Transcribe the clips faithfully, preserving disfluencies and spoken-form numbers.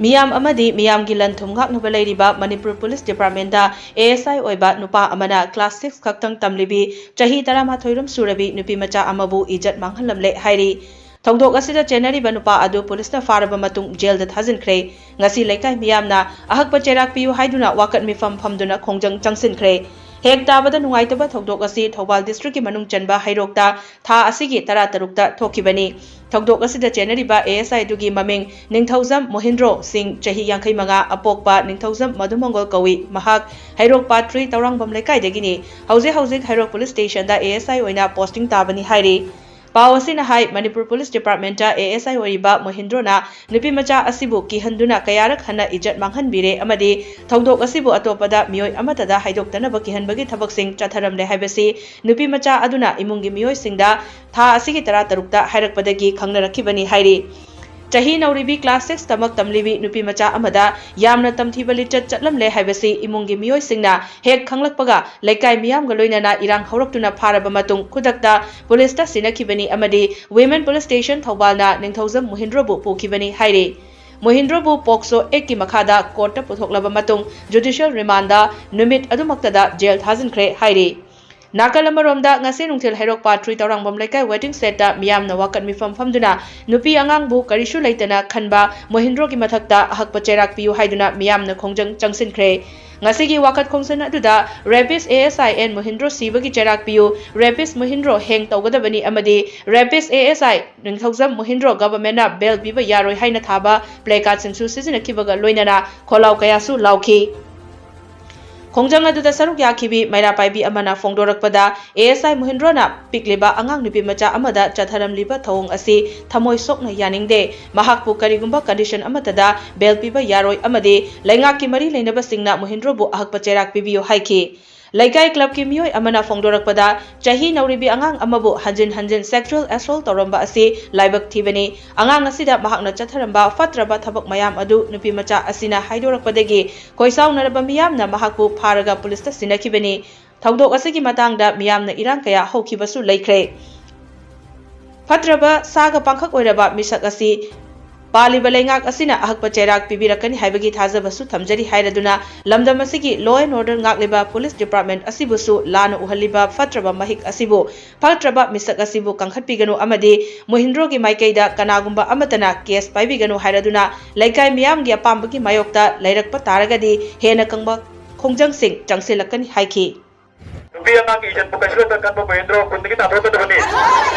ꯃꯤꯌꯥꯝ ꯑꯃꯗꯤ ꯃꯤꯌꯥꯝꯒꯤ ꯂꯟ ꯊꯨꯝ ꯉꯥꯛꯅꯕ ꯂꯩꯔꯤꯕ ꯃꯅꯤꯄꯨꯔ ꯄꯨꯂꯤꯁ ꯗꯤꯄꯥꯔꯠꯃꯦꯟꯗ ꯑꯦ ꯑꯦꯁ ꯑꯥꯏ ꯑꯣꯏꯕ ꯅꯨꯄꯥ ꯑꯃꯅ ꯀ꯭ꯂꯥꯁ ꯁꯤꯛꯁ ꯈꯛꯇꯪ ꯇꯝꯂꯤꯕꯤ ꯆꯍꯤ ꯇꯔꯥꯃꯥꯊꯣꯏ ꯔꯣꯝ ꯁꯨꯔꯕꯤ ꯅꯨꯄꯤ ꯃꯆꯥ ꯑꯃꯕꯨ ꯏꯖꯠ ꯃꯥꯡꯍꯜꯂꯝꯂꯦ ꯍꯥꯏꯔꯤ꯫ ꯊꯧꯗꯣꯛ ꯑꯁꯤꯗ ꯆꯦꯟꯅꯔꯤꯕ ꯅꯨꯄꯥ ꯑꯗꯨ ꯄꯨꯂꯤꯁꯅ ꯐꯥꯔꯕ ꯃꯇꯨꯡ ꯖꯦꯜꯗ ꯊꯥꯖꯤꯟꯈ꯭ꯔꯦ꯫ ꯉꯁꯤ ꯂꯩꯀꯥꯏ ꯃꯤꯌꯥꯝꯅ ꯑꯍꯛꯄ ꯆꯩꯔꯥꯛ ꯄꯤꯌꯨ ꯍꯥꯏꯗꯨꯅ ꯋꯥꯀꯠ ꯃꯤꯐꯝ ꯐꯝꯗꯨꯅ ꯈꯣꯡꯖꯪ ꯆꯪꯁꯤꯟꯈ꯭ꯔꯦ꯫ ꯍꯦꯛ ꯇꯥꯕꯗ ꯅꯨꯡꯉꯥꯏꯇꯕ ꯊꯧꯗꯣꯛ ꯑꯁꯤ ꯊꯧꯕꯥꯜ ꯗꯤꯁꯇ꯭ꯔꯤꯛꯀꯤ ꯃꯅꯨꯡ ꯆꯟꯕ ꯍꯩꯔꯣꯛꯇ ꯊꯥ ꯑꯁꯤꯒꯤ ꯇꯔꯥꯇꯔꯨꯛꯇ ꯊꯣꯛꯈꯤꯕꯅꯤ꯫ ꯊꯧꯗꯣꯛ ꯑꯁꯤꯗ ꯆꯦꯟꯅꯔꯤꯕ ꯑꯦ ꯑꯦꯁ ꯑꯥꯏ ꯑꯗꯨꯒꯤ ꯃꯃꯤꯡ ꯅꯤꯡꯊꯧꯖꯝ ꯃꯣꯍꯤꯟꯗ꯭ꯔꯣ ꯁꯤꯡ, ꯆꯍꯤ ꯌꯥꯡꯈꯩ ꯃꯉꯥ, ꯑꯄꯣꯛꯄ ꯅꯤꯡꯊꯧꯖꯝ ꯃꯙꯨꯃꯪꯒꯣꯜ ꯀꯧꯏ꯫ ꯃꯍꯥꯛ ꯍꯩꯔꯣꯛ ꯄꯥꯠ ꯊ꯭ꯔꯤ ꯇꯧꯔꯥꯡꯕꯝ ꯂꯩꯀꯥꯏꯗꯒꯤꯅꯤ꯫ ꯍꯧꯖꯤꯛ ꯍꯧꯖꯤꯛ ꯍꯩꯔꯣꯛ ꯄꯨꯂꯤꯁ ꯁ꯭ꯇꯦꯁꯟꯗ ꯑꯦ ꯑꯦꯁ ꯑꯥꯏ ꯑꯣꯏꯅ ꯄꯣꯁꯇꯤꯡ ꯇꯥꯕꯅꯤ ꯍꯥꯏꯔꯤ꯫ ꯄꯥꯎ ꯑꯁꯤꯅ ꯍꯥꯏ, Manipur police department A S I ꯑꯣꯏꯔꯤꯕ ꯃꯣꯍꯤꯟꯗ꯭ꯔꯣꯅ ꯅꯨꯄꯤ ꯃꯆꯥ ꯑꯁꯤꯕꯨ ꯀꯤꯍꯟꯗꯨꯅ ꯀꯌꯥꯔꯛ ꯍꯟꯅ ꯏꯖꯠ ꯃꯥꯡꯍꯟꯕꯤꯔꯦ ꯑꯃꯗꯤ ꯊꯧꯗꯣꯛ ꯑꯁꯤꯕꯨ ꯑꯇꯣꯞꯄꯗ ꯃꯤꯑꯣꯏ ꯑꯃꯠꯇꯗ ꯍꯥꯏꯗꯣꯛꯇꯅꯕ ꯀꯤꯍꯟꯕꯒꯤ ꯊꯕꯛꯁꯤꯡ ꯆꯠꯊꯔꯝꯂꯦ ꯍꯥꯏꯕꯁꯤ ꯅꯨꯄꯤ ꯃꯆꯥ ꯑꯗꯨꯅ ꯏꯃꯨꯡꯒꯤ ꯃꯤꯑꯣꯏꯁꯤꯡꯗ ꯊꯥ ꯑꯁꯤꯒꯤ ꯇꯔꯥꯇꯔꯨꯛꯇ ꯍꯥꯏꯔꯛꯄꯗꯒꯤ ꯈꯪꯅꯔꯛꯈꯤꯕꯅꯤ ꯍꯥꯏꯔꯤ꯫ ꯆꯍꯤ ꯅꯧꯔꯤꯕꯤ ꯀ꯭ꯂꯥꯁ ꯁꯤꯛꯁ ꯇꯃꯛ ꯇꯝꯂꯤꯕꯤ ꯅꯨꯄꯤ ꯃꯆꯥ ꯑꯃꯗ ꯌꯥꯝꯅ ꯇꯝꯊꯤꯕ ꯂꯤꯆꯠ ꯆꯠꯂꯝꯂꯦ ꯍꯥꯏꯕꯁꯤ ꯏꯃꯨꯡꯒꯤ ꯃꯤꯑꯣꯏꯁꯤꯡꯅ ꯍꯦꯛ ꯈꯪꯂꯛꯄꯒ ꯂꯩꯀꯥꯏ ꯃꯤꯌꯥꯝꯒ ꯂꯣꯏꯅꯅ ꯏꯔꯥꯡ ꯍꯧꯔꯛꯇꯨꯅ ꯐꯥꯔꯕ ꯃꯇꯨꯡ ꯈꯨꯗꯛꯇ ꯄꯨꯂꯤꯁꯇ ꯁꯤꯟꯅꯈꯤꯕꯅꯤ ꯑꯃꯗꯤ ꯋꯤꯃꯦꯟ ꯄꯨꯂꯤꯁ ꯁ꯭ꯇꯦꯁꯟ ꯊꯧꯕꯥꯜꯅ ꯅꯤꯡꯊꯧꯖꯝ ꯃꯣꯍꯤꯟꯗ꯭ꯔꯣꯕꯨ ꯄꯨꯈꯤꯕꯅꯤ ꯍꯥꯏꯔꯤ꯫ ꯃꯣꯍꯤꯟꯗ꯭ꯔꯣꯕꯨ ꯄꯣꯛꯁꯣ ꯑꯦꯛꯀꯤ ꯃꯈꯥꯗ ꯀꯣꯔꯠꯇ ꯄꯨꯊꯣꯛꯂꯕ ꯃꯇꯨꯡ ꯖꯨꯗꯤꯁꯤꯌꯦꯜ ꯔꯤꯃꯥꯟꯗ ꯅꯨꯃꯤꯠ ꯑꯗꯨꯃꯛꯇꯗ ꯖꯦꯜ ꯊꯥꯖꯤꯟꯈ꯭ꯔꯦ ꯍꯥꯏꯔꯤ꯫ ꯅꯥꯀꯜ ꯑꯃꯔꯣꯝꯗ ꯉꯁꯤ ꯅꯨꯡꯊꯤꯜ ꯍꯩꯔꯣꯛ ꯄꯥꯠ ꯊ꯭ꯔꯤ ꯇꯧꯔꯥꯡꯕꯝ ꯂꯩꯀꯥꯏ ꯋꯦꯇꯤꯡ ꯁꯦꯗꯇ ꯃꯤꯌꯥꯝꯅ ꯋꯥꯀꯠ ꯃꯤꯐꯝ ꯐꯝꯗꯨꯅ ꯅꯨꯄꯤ ꯑꯉꯥꯡꯕꯨ ꯀꯔꯤꯁꯨ ꯂꯩꯇꯅ ꯈꯟꯕ ꯃꯣꯍꯤꯟꯗ꯭ꯔꯣꯒꯤ ꯃꯊꯛꯇ ꯑꯍꯛꯄ ꯆꯩꯔꯥꯛ ꯄꯤꯌꯨ ꯍꯥꯏꯗꯨꯅ ꯃꯤꯌꯥꯝꯅ ꯈꯣꯡꯖꯪ ꯆꯪꯁꯤꯟꯈ꯭ꯔꯦ꯫ ꯉꯁꯤꯒꯤ ꯋꯥꯀꯠ ꯈꯣꯡꯖꯪ ꯑꯗꯨꯗ ꯔꯦꯄꯤꯁ ꯑꯦ ꯑꯦꯁ ꯑꯥꯏ ꯑꯦꯟ ꯃꯣꯍꯤꯟꯗ꯭ꯔꯣ ꯁꯤꯕꯒꯤ ꯆꯩꯔꯥꯛ ꯄꯤꯌꯨ, ꯔꯦꯄꯤꯁ ꯃꯣꯍꯤꯟꯗ꯭ꯔꯣ ꯍꯦꯡ ꯇꯧꯒꯗꯕꯅꯤ ꯑꯃꯗꯤ ꯔꯦꯄꯤꯁ ꯑꯦ ꯑꯦꯁ ꯑꯥꯏ ꯅꯤꯡꯊꯧꯖꯝ ꯃꯣꯍꯤꯟꯗ꯭ꯔꯣ ꯒꯚꯔꯟꯃꯦꯟꯠꯅ ꯕꯦꯜ ꯄꯤꯕ ꯌꯥꯔꯣꯏ ꯍꯥꯏꯅ ꯊꯥꯕ ꯄ꯭ꯂꯦ ꯀꯥꯔꯗꯁꯤꯡꯁꯨ ꯁꯤꯖꯤꯟꯅꯈꯤꯕꯒ ꯂꯣꯏꯅꯅ ꯈꯣꯜꯂꯥꯎ ꯀꯌꯥꯁꯨ ꯂꯥꯎꯈꯤ꯫ ꯈꯣꯡꯖꯪ ꯑꯗꯨꯗ ꯁꯔꯨꯛ ꯌꯥꯈꯤꯕꯤ ꯃꯩꯔꯥ ꯄꯥꯏꯕꯤ ꯑꯃꯅ ꯐꯣꯡꯗꯣꯔꯛꯄꯗ, ꯑꯦ ꯑꯦꯁ ꯑꯥꯏ ꯃꯣꯍꯤꯟꯗ꯭ꯔꯣꯅ ꯄꯤꯛꯂꯤꯕ ꯑꯉꯥꯡ ꯅꯨꯄꯤ ꯃꯆꯥ ꯑꯃꯗ ꯆꯠꯊꯔꯝꯂꯤꯕ ꯊꯧꯑꯣꯡ ꯑꯁꯤ ꯊꯃꯣꯏ ꯁꯣꯛꯅ ꯌꯥꯅꯤꯡꯗꯦ꯫ ꯃꯍꯥꯛꯄꯨ ꯀꯔꯤꯒꯨꯝꯕ ꯀꯟꯗꯤꯁꯟ ꯑꯃꯠꯇꯗ ꯕꯦꯜ ꯄꯤꯕ ꯌꯥꯔꯣꯏ ꯑꯃꯗꯤ ꯂꯩꯉꯥꯛꯀꯤ ꯃꯔꯤ ꯂꯩꯅꯕꯁꯤꯡꯅ ꯃꯣꯍꯤꯟꯗ꯭ꯔꯣꯕꯨ ꯑꯍꯛꯄ ꯆꯩꯔꯥꯛ ꯄꯤꯕꯤꯌꯨ ꯍꯥꯏꯈꯤ꯫ ꯂꯩꯀꯥꯏ ꯀ꯭ꯂꯕꯀꯤ ꯃꯤꯑꯣꯏ ꯑꯃꯅ ꯐꯣꯡꯗꯣꯔꯛꯄꯗ, ꯆꯍꯤ ꯅꯧꯔꯤꯕꯤ ꯑꯉꯥꯡ ꯑꯃꯕꯨ ꯍꯟꯖꯤꯟ ꯍꯟꯖꯤꯟ ꯁꯦꯛꯁꯨꯑꯦꯜ ꯑꯦꯁꯣꯜ ꯇꯧꯔꯝꯕ ꯑꯁꯤ ꯂꯥꯏꯕꯛ ꯊꯤꯕꯅꯤ꯫ ꯑꯉꯥꯡ ꯑꯁꯤꯗ ꯃꯍꯥꯛꯅ ꯆꯠꯊꯔꯝꯕ ꯐꯠꯇ꯭ꯔꯕ ꯊꯕꯛ ꯃꯌꯥꯝ ꯑꯗꯨ ꯅꯨꯄꯤ ꯃꯆꯥ ꯑꯁꯤꯅ ꯍꯥꯏꯗꯣꯔꯛꯄꯗꯒꯤ ꯈꯣꯏꯁꯥꯎꯅꯔꯕ ꯃꯤꯌꯥꯝꯅ ꯃꯍꯥꯛꯄꯨ ꯐꯥꯔꯒ ꯄꯨꯂꯤꯁꯇ ꯁꯤꯟꯅꯈꯤꯕꯅꯤ꯫ ꯊꯧꯗꯣꯛ ꯑꯁꯤꯒꯤ ꯃꯇꯥꯡꯗ ꯃꯤꯌꯥꯝꯅ ꯏꯔꯥꯡ ꯀꯌꯥ ꯍꯧꯈꯤꯕꯁꯨ ꯂꯩꯈ꯭ꯔꯦ꯫ ꯐꯠꯇ꯭ꯔꯕ ꯁꯥꯒ ꯄꯥꯡꯈꯛ ꯑꯣꯏꯔꯕ ꯃꯤꯁꯛ ꯑꯁꯤ ꯄꯥꯜꯂꯤꯕ ꯂꯩꯉꯥꯛ ꯑꯁꯤꯅ ꯑꯍꯛꯄ ꯆꯩꯔꯥꯛ ꯄꯤꯕꯤꯔꯛꯀꯅꯤ ꯍꯥꯏꯕꯒꯤ ꯊꯥꯖꯕꯁꯨ ꯊꯝꯖꯔꯤ ꯍꯥꯏꯔꯗꯨꯅ, ꯂꯝꯗꯝ ꯑꯁꯤꯒꯤ law and order ꯉꯥꯛꯂꯤꯕ police department ꯑꯁꯤꯕꯨꯁꯨ ꯂꯥꯟꯅ ꯎꯍꯜꯂꯤꯕ ꯐꯠꯇ꯭ꯔꯕ ꯃꯍꯤꯛ ꯑꯁꯤꯕꯨ, ꯐꯠꯇ꯭ꯔꯕ ꯃꯤꯁꯛ ꯑꯁꯤꯕꯨ ꯀꯟꯈꯠꯄꯤꯒꯅꯨ ꯑꯃꯗꯤ ꯃꯣꯍꯤꯟꯗ꯭ꯔꯣꯒꯤ ꯃꯥꯏꯀꯩꯗ ꯀꯅꯥꯒꯨꯝꯕ ꯑꯃꯠꯇꯅ case ꯄꯥꯏꯕꯤꯒꯅꯨ ꯍꯥꯏꯔꯗꯨꯅ, ꯂꯩꯀꯥꯏ ꯃꯤꯌꯥꯝꯒꯤ ꯑꯄꯥꯝꯕꯒꯤ ꯃꯥꯌꯣꯛꯇ ꯂꯩꯔꯛꯄ ꯇꯥꯔꯒꯗꯤ ꯍꯦꯟꯅ ꯀꯪꯕ ꯈꯣꯡꯖꯪꯁꯤꯡ ꯆꯪꯁꯤꯜꯂꯛꯀꯅꯤ ꯍꯥꯏꯈꯤ꯫ ꯅꯨꯄꯤ ꯑꯉꯥꯡꯒꯤ ꯏꯖꯠꯄꯨ ꯀꯩꯁꯨ ꯂꯩꯇꯅ ꯀꯟꯕ ꯃꯣꯍꯦꯟꯗ꯭ꯔꯣ ꯈꯨꯟꯗꯒꯤ ꯇꯥꯟꯊꯣꯛꯀꯗꯕꯅꯤ꯫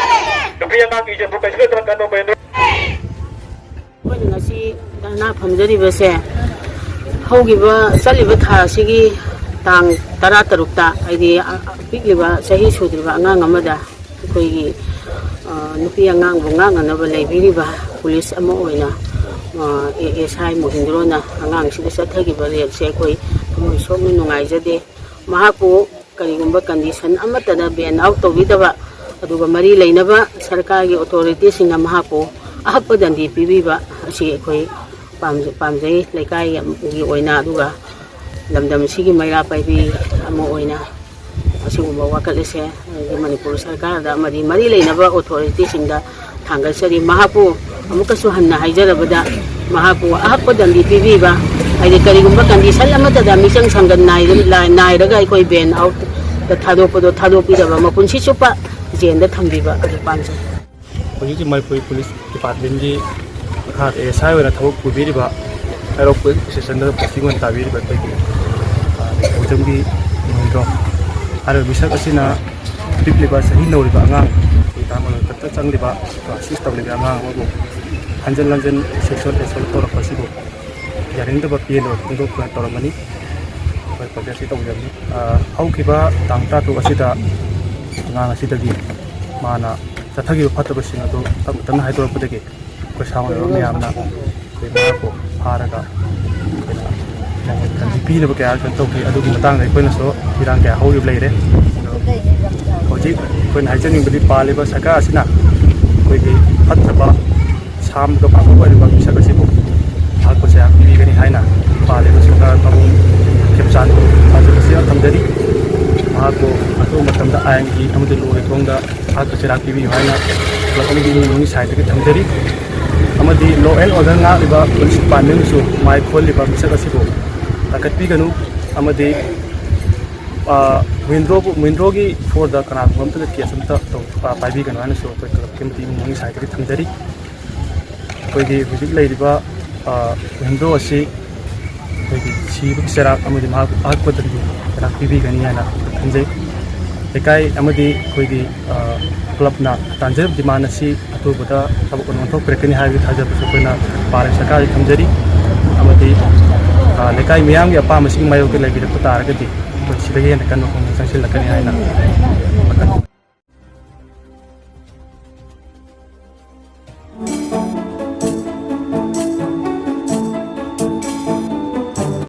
ꯅꯨꯄꯤ ꯑꯉꯥꯡꯒꯤ ꯏꯖꯠꯄꯨ ꯀꯩꯁꯨ ꯂꯩꯇꯅ ꯀꯟꯕ ꯃꯣꯍꯦꯟꯗ꯭ꯔꯣ꯫ ꯑꯩꯈꯣꯏꯅ ꯉꯁꯤ ꯙꯔꯅꯥ ꯐꯝꯖꯔꯤꯕꯁꯦ, ꯍꯧꯈꯤꯕ, ꯆꯠꯂꯤꯕ ꯊꯥ ꯑꯁꯤꯒꯤ ꯇꯥꯡ ꯇꯔꯥꯇꯔꯨꯛꯇ, ꯍꯥꯏꯗꯤ, ꯑ, ꯑ, ꯄꯤꯛꯂꯤꯕ, ꯆꯍꯤ ꯁꯨꯗ꯭ꯔꯤꯕ ꯑꯉꯥꯡ ꯑꯃꯗ ꯑꯩꯈꯣꯏꯒꯤ, ꯑ, ꯅꯨꯄꯤ ꯑꯉꯥꯡꯕꯨ ꯉꯥꯛꯅꯅꯕ ꯂꯩꯕꯤꯔꯤꯕ ꯄꯨꯂꯤꯁ ꯑꯃ ꯑꯣꯏꯅ, ꯑ, ꯑꯦ ꯑꯦꯁ ꯑꯥꯏ ꯃꯣꯍꯤꯟꯗ꯭ꯔꯣꯅ ꯑꯉꯥꯡꯁꯤꯗ ꯆꯠꯊꯈꯤꯕ ꯔꯦꯞꯁꯦ ꯑꯩꯈꯣꯏ ꯊꯃꯣꯏ ꯁꯣꯛꯅ ꯅꯨꯡꯉꯥꯏꯖꯗꯦ꯫ ꯃꯍꯥꯛꯄꯨ ꯀꯔꯤꯒꯨꯝꯕ condition ꯑꯃꯠꯇꯗ ban out ꯇꯧꯕꯤꯗꯕ, ꯑꯗꯨꯒ ꯃꯔꯤ ꯂꯩꯅꯕ ꯁꯔꯀꯥꯔꯒꯤ authority ꯁꯤꯡꯅ ꯃꯍꯥꯛꯄꯨ ꯑꯍꯛꯄ ꯗꯟꯗꯤ ꯄꯤꯕꯤꯕ ꯑꯁꯤ ꯑꯩꯈꯣꯏ ꯄꯥꯝꯖ-, ꯄꯥꯝꯖꯩ, ꯂꯩꯀꯥꯏꯒꯤ ꯑꯣꯏꯅ, ꯑꯗꯨꯒ ꯂꯝꯗꯝ ꯑꯁꯤꯒꯤ ꯃꯩꯔꯥ ꯄꯥꯏꯕꯤ ꯑꯃ ꯑꯣꯏꯅ꯫ ꯑꯁꯤꯒꯨꯝꯕ ꯋꯥꯀꯠ ꯑꯁꯦ ꯍꯥꯏꯗꯤ ꯃꯅꯤꯄꯨꯔ ꯁꯔꯀꯥꯔꯗ ꯑꯃꯗꯤ ꯃꯔꯤ ꯂꯩꯅꯕ authority ꯁꯤꯡꯗ ꯊꯥꯡꯒꯠꯆꯔꯤ꯫ ꯃꯍꯥꯛꯄꯨ ꯑꯃꯨꯛꯀꯁꯨ ꯍꯟꯅ ꯍꯥꯏꯖꯔꯕꯗ, ꯃꯍꯥꯛꯄꯨ ꯑꯍꯛꯄ ꯗꯟꯗꯤ ꯄꯤꯕꯤꯕ, ꯍꯥꯏꯗꯤ ꯀꯔꯤꯒꯨꯝꯕ condition ꯑꯃꯠꯇꯗ ꯃꯤꯆꯪ ꯁꯪꯗ ꯅꯥꯏꯔ-, ꯂꯥ-, ꯅꯥꯏꯔꯒ ꯑꯩꯈꯣꯏ ban out ꯊꯥꯗꯣꯛꯄꯗꯣ ꯊꯥꯗꯣꯛꯄꯤꯗꯕ, ꯃꯄꯨꯟꯁꯤ ꯆꯨꯞꯄ ꯖꯦꯜꯗ ꯊꯝꯕꯤꯕ ꯑꯗꯨ ꯄꯥꯝꯖꯩ꯫ ꯍꯧꯖꯤꯛ ꯍꯧꯖꯤꯛ ꯃꯅꯤꯄꯨꯔꯤ ꯄꯨꯂꯤꯁ ꯗꯤꯄꯥꯔꯠꯃꯦꯟꯒꯤ ꯃꯈꯥꯗ ꯑꯦ ꯑꯦꯁ ꯑꯥꯏ ꯑꯣꯏꯅ ꯊꯕꯛ ꯄꯨꯕꯤꯔꯤꯕ ꯍꯩꯔꯣꯛ ꯄꯨꯂꯤꯁ ꯁ꯭ꯇꯦꯁꯟꯗ ꯄꯣꯁꯇꯤꯡ ꯑꯣꯏꯅ ꯇꯥꯕꯤꯔꯤꯕ ꯑꯩꯈꯣꯏꯒꯤ, ꯑ, ꯅꯤꯡꯊꯧꯖꯝꯒꯤ ꯃꯣꯍꯦꯟꯗ꯭ꯔꯣ ꯍꯥꯏꯔꯤꯕ ꯃꯤꯁꯛ ꯑꯁꯤꯅ ꯄꯤꯛꯂꯤꯕ ꯆꯍꯤ ꯅꯧꯔꯤꯕ ꯑꯉꯥꯡ, ꯑꯩꯈꯣꯏ ꯇꯥꯃꯜ ꯈꯛꯇ ꯆꯪꯂꯤꯕ class six ꯇꯝꯂꯤꯕ ꯑꯉꯥꯡ ꯑꯃꯕꯨ ꯍꯟꯖꯤꯟ ꯍꯟꯖꯤꯟ sexual assault ꯇꯧꯔꯛꯄ ꯑꯁꯤꯕꯨ ꯌꯥꯅꯤꯡꯗꯕ ꯄꯦꯟꯗꯕ ꯐꯣꯡꯗꯣꯛꯇꯨꯅ ꯇꯧꯔꯝꯕꯅꯤ꯫ ꯑꯩꯈꯣꯏ protest ꯁꯤ ꯇꯧꯖꯕꯅꯤ꯫ ꯑ, ꯍꯧꯈꯤꯕ ꯇꯥꯡ ꯇꯔꯥꯇꯔꯨꯛ ꯑꯁꯤꯗ ꯑꯉꯥꯡ ꯑꯁꯤꯗꯒꯤ ꯃꯥꯅ ꯆꯠꯊꯈꯤꯕ ꯐꯠꯇꯕꯁꯤꯡ ꯑꯗꯨ ꯇꯞꯅ ꯇꯞꯅ ꯍꯥꯏꯗꯣꯔꯛꯄꯗꯒꯤ ꯑꯩꯈꯣꯏ ꯁꯥ ꯉꯝꯗꯕ ꯃꯌꯥꯝꯅ ꯑꯩꯈꯣꯏ ꯃꯍꯥꯛꯄꯨ ꯐꯥꯔꯒ ꯑꯩꯈꯣꯏꯅ ꯃꯉꯣꯟꯗ ꯄꯤꯅꯕ ꯀꯌꯥ ꯀꯩꯅꯣ ꯇꯧꯈꯤ꯫ ꯑꯗꯨꯒꯤ ꯃꯇꯥꯡꯗ ꯑꯩꯈꯣꯏꯅꯁꯨ ꯏꯔꯥꯡ ꯀꯌꯥ ꯍꯧꯈꯤꯕ ꯂꯩꯔꯦ꯫ ꯑꯗꯣ ꯍꯧꯖꯤꯛ ꯑꯩꯈꯣꯏꯅ ꯍꯥꯏꯖꯅꯤꯡꯕꯗꯤ ꯄꯥꯜꯂꯤꯕ ꯁꯔꯀꯥꯔ ꯑꯁꯤꯅ ꯑꯩꯈꯣꯏꯒꯤ ꯐꯠꯇꯕ ꯁꯥꯝꯒ ꯄꯥꯡꯒꯜ ꯑꯣꯏꯔꯤꯕ ꯃꯤꯁꯛ ꯑꯁꯤꯕꯨ ꯃꯍꯥꯛꯄꯨ ꯆꯩꯔꯥꯛ ꯄꯤꯕꯤꯒꯅꯤ ꯍꯥꯏꯅ ꯄꯥꯜꯂꯤꯕ ꯁꯔꯀꯥꯔ ꯃꯕꯨꯡ ꯈꯦꯝꯆꯥꯟꯕꯨ ꯊꯥꯖꯕꯁꯤ ꯌꯥꯝ ꯊꯝꯖꯔꯤ꯫ ꯃꯍꯥꯛꯄꯨ ꯑꯊꯨꯕ ꯃꯇꯝꯗ ꯑꯥꯏꯟꯒꯤ ꯑꯃꯗꯤ ꯂꯣꯒꯤ ꯊꯣꯡꯗ ꯃꯍꯥꯛꯄꯨ ꯆꯩꯔꯥꯛ ꯄꯤꯕꯤꯌꯨ ꯍꯥꯏꯅ club ꯑꯃꯗꯤ ꯏꯃꯨꯡ ꯃꯅꯨꯡꯒꯤ side ꯇꯒꯤ ꯊꯝꯖꯔꯤ꯫ ꯑꯃ ꯑꯃꯗꯤ law and order ꯉꯥꯛꯂꯤꯕ police department ꯁꯨ ꯃꯥꯏ ꯈꯣꯜꯂꯤꯕ ꯃꯤꯁꯛ ꯑꯁꯤꯕꯨ ꯇꯥꯡꯈꯠꯄꯤꯒꯅꯨ꯫ ꯑꯃꯗꯤ ꯋꯤꯟꯗꯣꯕꯨ ꯋꯤꯟꯗꯣꯒꯤ ꯐ꯭ꯂꯣꯔꯗ ꯀꯅꯥꯒꯨꯝꯕ ꯑꯃꯠꯇꯗ ꯀꯦꯁ ꯑꯃꯠꯇ ꯇꯧ ꯄꯥꯏꯕꯤꯒꯅꯨ ꯍꯥꯏꯅꯁꯨ ꯑꯩꯈꯣꯏ ꯀ꯭ꯂꯕꯀꯤ ꯑꯃꯗꯤ ꯏꯃꯨꯡ ꯃꯅꯨꯡꯒꯤ ꯁꯥꯏꯠꯇꯒꯤ ꯊꯝꯖꯔꯤ꯫ ꯑꯩꯈꯣꯏꯒꯤ ꯍꯧꯖꯤꯛ ꯂꯩꯔꯤꯕ ꯋꯤꯟꯗꯣ ꯑꯁꯤ ꯑꯩꯈꯣꯏꯒꯤ ꯁꯤꯕꯒꯤ ꯆꯩꯔꯥꯛ ꯑꯃꯗꯤ ꯃꯍꯥꯛ ꯑꯍꯛꯄꯗꯒꯤ ꯆꯩꯔꯥꯛ ꯄꯤꯕꯤꯒꯅꯤ ꯍꯥꯏꯅ ꯈꯟꯖꯩ꯫ ꯂꯩꯀꯥꯏ ꯑꯃꯗꯤ ꯑꯩꯈꯣꯏꯒꯤ ꯀ꯭ꯂꯕꯅ ꯇꯥꯟꯖꯔꯤꯕ ꯗꯤꯃꯥꯟ ꯑꯁꯤ ꯑꯊꯨꯕꯗ ꯊꯕꯛ ꯑꯣꯏꯅ ꯑꯣꯟꯊꯣꯛꯄꯤꯔꯛꯀꯅꯤ ꯍꯥꯏꯕꯒꯤ ꯊꯥꯖꯕꯁꯨ ꯑꯩꯈꯣꯏꯅ ꯄꯥꯜꯂꯤꯕ ꯁꯔꯀꯥꯔꯗ ꯊꯝꯖꯔꯤ꯫ ꯑꯃꯗꯤ ꯂꯩꯀꯥꯏ ꯃꯤꯌꯥꯝꯒꯤ ꯑꯄꯥꯝꯕꯁꯤꯡ ꯃꯥꯌꯣꯛꯇ ꯂꯩꯕꯤꯔꯛꯄ ꯇꯥꯔꯒꯗꯤ ꯑꯩꯈꯣꯏ ꯁꯤꯗꯒꯤ ꯍꯦꯟꯅ ꯀꯟꯕ ꯈꯣꯡꯖꯪ ꯆꯪꯁꯤꯜꯂꯛꯀꯅꯤ ꯍꯥꯏꯅ ꯋꯥꯈꯜ